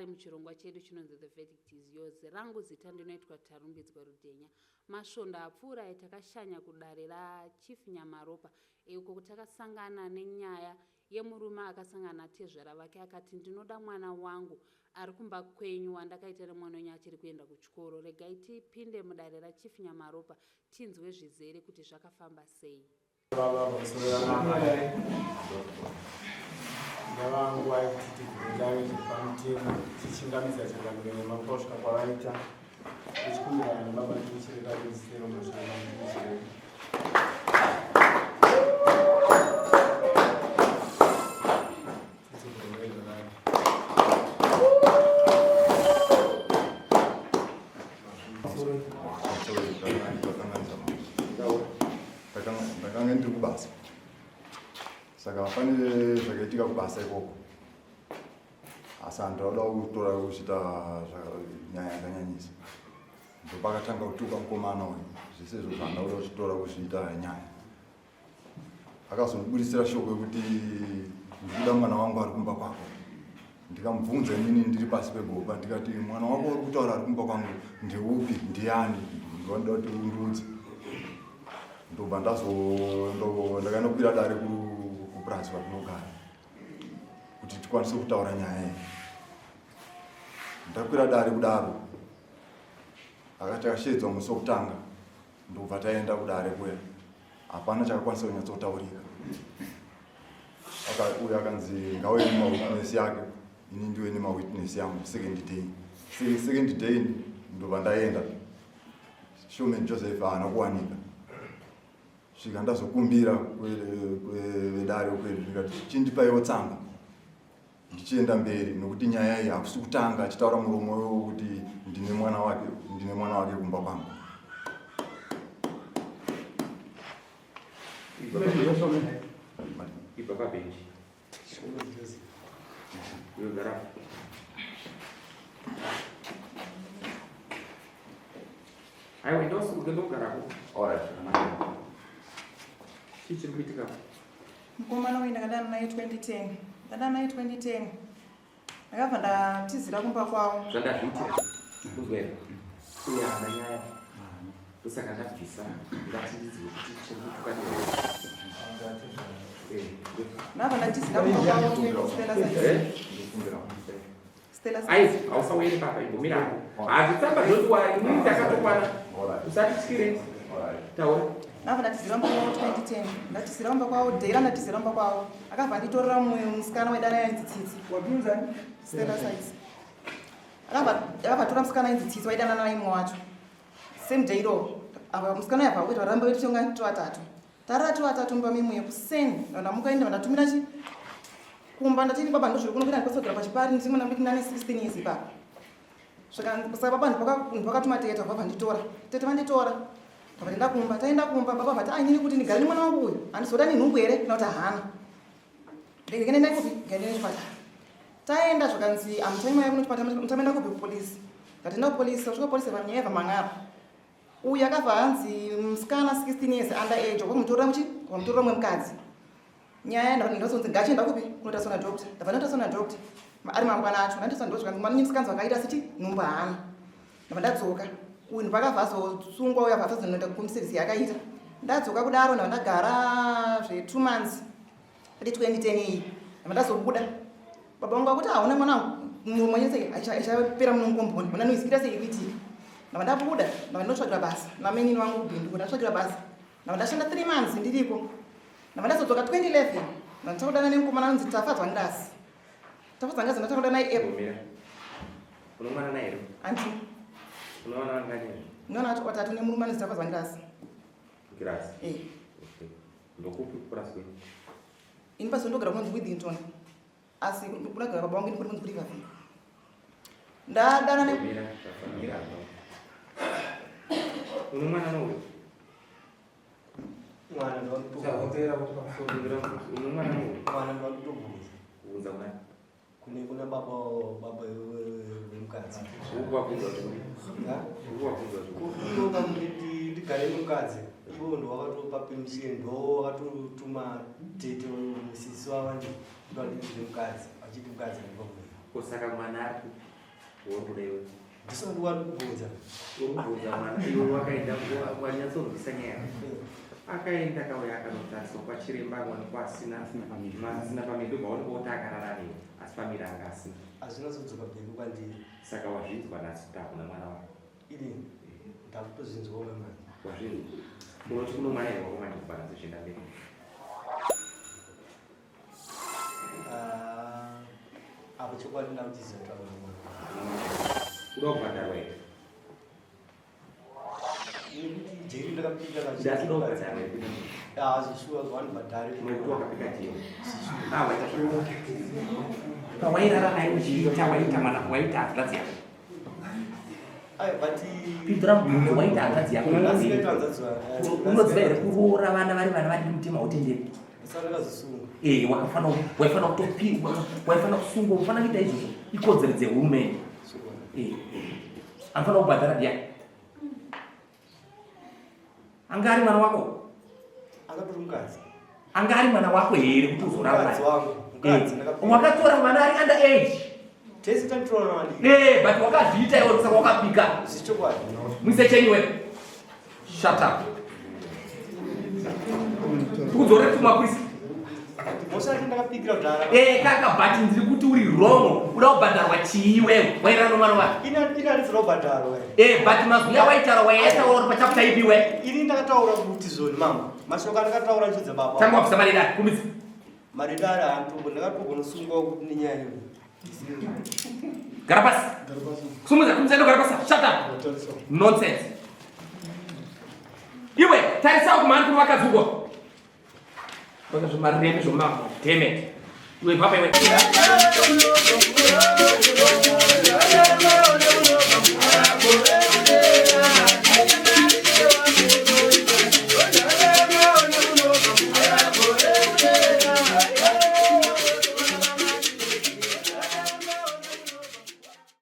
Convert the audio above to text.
zvakare muchirongwa chedu chinonzi The Verdict is Yours. Rangu zita ndinoitwa Tarumbidzwa Rudhenya. Masvondo apfuura aya takashanya kudare raChief Nyamaropa uko takasangana nenyaya yemurume akasangana natezvara vake akati ndinoda mwana wangu ari kumba kwenyu wandakaita nemwana wenyu achiri kuenda kuchikoro. Regai tipinde mudare raChief Nyamaropa tinzwe zvizere kuti zvakafamba sei. Baba pamusoro vamai ndava nguva yekuti tigove zvepamutemo tichingamidza changamire nemambo kusvika kwavaita tichikumbirana nebaba tichireka kuisero mazvaa Ndakanga ndiri kubasa saka pane zvakaitika kubasa ikoko asi handauda kutora kuchita nyaya yakanyanyisa ndopakatanga kutuka mukomana uyu zvese izvo zvandauda kuchitora kuzviita nyaya akazondibudisira shoko yekuti ndikuda mwana wangu ari kumba kwako ndikamubvunza inini ndiri pasi pegopa ndikati mwana wako uri kutaura ari kumba kwangu ndeupi ndiani ndinoda kuti undiudze ndobva ndakanokwira dare kupurazi kwatinogara kuti tikwanise kutaura nyaya iyi ndakwira dare kudaro akati akasheedzwa musi wokutanga ndobva taenda kudare kuya hapana chakakwanisa kunyatsotaurika uyo akanzi ngauye nemawitness yake ini ndiwe nemawitness yangu second day second day ndobva ndaenda showman joseph haana kuwanika svika ndazokumbira vedare kwedu ndikati chindipaiwo tsamba ndichienda mberi nokuti nyaya iyi hakusi kutanga achitaura muromo wewo kuti ndine mwana wake ndine mwana wake kumba kwangu Ibva pabenji. Iwe gara. Aiwa enda usimuke ndogarako. Alright. Chii chiri kuitika? Mukomana uyu ndakadana naye 2010. Ndadana naye 2010. Ndakabva ndatizira kumba kwavo. Zvandazviitira. Kuzwa here? Uye haana nyaya. Ndosaka ndabvisa ndati ndizive kuti chiri kutuka nei. Ndabva ndatizira kumba kwavo 20 Stella Size. Stella Size. Aizi, hausawere papa imbomirapo. Hazvitsamba zvinodiwa inini takatokwana. Usatityire. Taura. Ndabva ndatizira kumba kwavo 2010. Ndatizira kumba kwavo day randatizira kumba kwavo. Akabva anditorera mumwe musikana waidana yainzi Tsitsi. Wabvunzani? Stella Size. Akabva atora musikana ainzi Tsitsi waidanana naye mumwe wacho. Same day iroro. Apa musikana yabva kuita varamba vedu tonga tivatatu. Tarara tivatatu mumba memuye kuseni. Ndamuka ende ndatumira chi kumba ndatini baba ndozviri kuno kuita ndikosogera pachipari ndiri mwana mudiki ndane 16 years ipapo. Saka baba ndipakatuma tete baba vanditora. Tete vanditora. Ndabva taenda kumba, taenda kumba baba vati ah inini kuti ndigare nemwana wangu uyu handizoda nenhumbu here kana kuti haana. Ndege nenda kupi? Ngende nechipatara. Taenda zvakanzi amutami mai kuno chipatara mutamaenda kupi kupolisi. Ndatienda kupolisi, tasvika kupolisi vanyaya vamang'ara. Uyu akabva hanzi musikana 16 years under age wakamutorera muchi wakamutorera mumwe mukadzi. Nyaya ndazonzi ngachienda kupi kunotariswa nadoctor. Ndabva ndanotariswa nadoctor ari mangwana acho ndandotariswa ndo zvikanzi mwana musikanzi wakaita siti nhumbu haana. Ndabva ndadzoka. Uyu ndopakabva azosungwa uyu abva azonoita kucomservice yaakaita. Ndadzoka kudaro ndabva ndagara zve 2 months. Iri 2010 iyi. Ndabva ndazobuda. Baba vangu vakuti hauna mwana wangu muromo yese achapera munomukomboni. Mwana noizikira sei kuitika. Ndabva ndabuda ndabva ndinotsvagira basa. Namainini vangu kubhindu ndatsvagira basa. Ndabva ndashanda 3 months ndiriko. Ndabva ndazodzoka 2011. Ndabva ndakudana nemukomana anonzi Tafadzwa Ngasi. Tafadzwa Ngasi ndakudana naye app. Mira. Uno mwana naye here? Anti. Uno mwana vangani? Unoona watatu nemurume anonzi Tafadzwa Ngasi. Ngasi. Eh. Okay. Ndokupi kupurasi kwenyu? Ini pasi ndogara kunonzi Withington. Asi kunogara baba vangu ini kunonzi Riverview. Ndadana ne Mira, mira. Uno mwana nouyu? Mwana ndakutopera kuti pamusoro. Uno mwana nouyu? Mwana ndakutobvunza. Kubvunza kunani? Kune kuna baba baba vemukadzi. Ukuvabvunza zvuri? Ukuvabvunza zvuri? Kunoka kuti ndigare nemukadzi. Ivo ndo wakatopa permission ndo wakatotuma tete musisi wavandi kuti vandiitire mukadzi vachiti mukadzi andipa Ko saka mwana ari kupi? Wauri kuda iwe. Ndisati wari kubvunza. Uri kubvunza mwana iwe wakaenda wanyatsorwisa nyaya yako. Akaenda akauya akanotariswa kwachiremba akaonekwa asina asina family ndobva waonekwa kuti akarara newe asi family anga asina. Hazvina zodzoka bheki kwandiri. Saka wazvinzwa nhasi kuti hakuna mwana wako. Ini ndakutozvinzwa manje. Wazvinzwa. Unoti kuno mwana here wako manje kubva zvichienda mberi. Ah, apo chokwadi ndakuchiziva kuti hakuna mwana. Kuda kubhadharwa here? Nekuti jeri ndakapinda Ndasida kubhadharwa here? Ah, zvishuwa zvavanobhadhare. Nokuti wakapika jeri. Ah, waita zvakanaka. Pawairara naye uchiita waita mwana waita hanzvadzi yako. Pindura mubvunzo waita hanzvadzi yako. Unoziva here kuroora vana vari vana vari mutemo hautenderi. Eh, wakafana waifana kutopiwa waifana kusungwa ufana kuita izvozvo ikodzero dzehurumende. Eh, anofanira kubhadhara ndiani? Anga ari mwana wako? Akatori mukadzi. Anga ari mwana wako here kuti uzorara naye? Mukadzi wangu. Mukadzi eh, ndakapiwa. Wakatora mwana ari under age. Tese tanitora mwana. Eh, but wakazviita iwe saka wakapika. Zvichokwadi. Muise chenyu wewe. Shut up. Kudzore kumapurisa. Mhosva yacho ndakapikira kudhara. Eh, kaka but ndiri kuti uri wrong. Uda kubhadharwa chii iwewe? Wairara nomwana wako. Ini ini handisi kubhadharwa. Eh, but mazwi awaitaura waitaura uri pachapter ipi iwe? Ini ndakataura kuti zvoni mama. Mashoko andakataura ndichidza baba. Tanga wabvisa mari dare, kumidza. Mari dare handitombo ndakatogonosungwa kuti nenyaya iyoyo. Gara pasi. Sumudza, kumidza ndogara pasi. Shut up. Nonsense. Iwe, tarisa kumhani kuri vakadzi uko. Vaka zvimareme zvomambo. Damn it. Iwe papa iwe.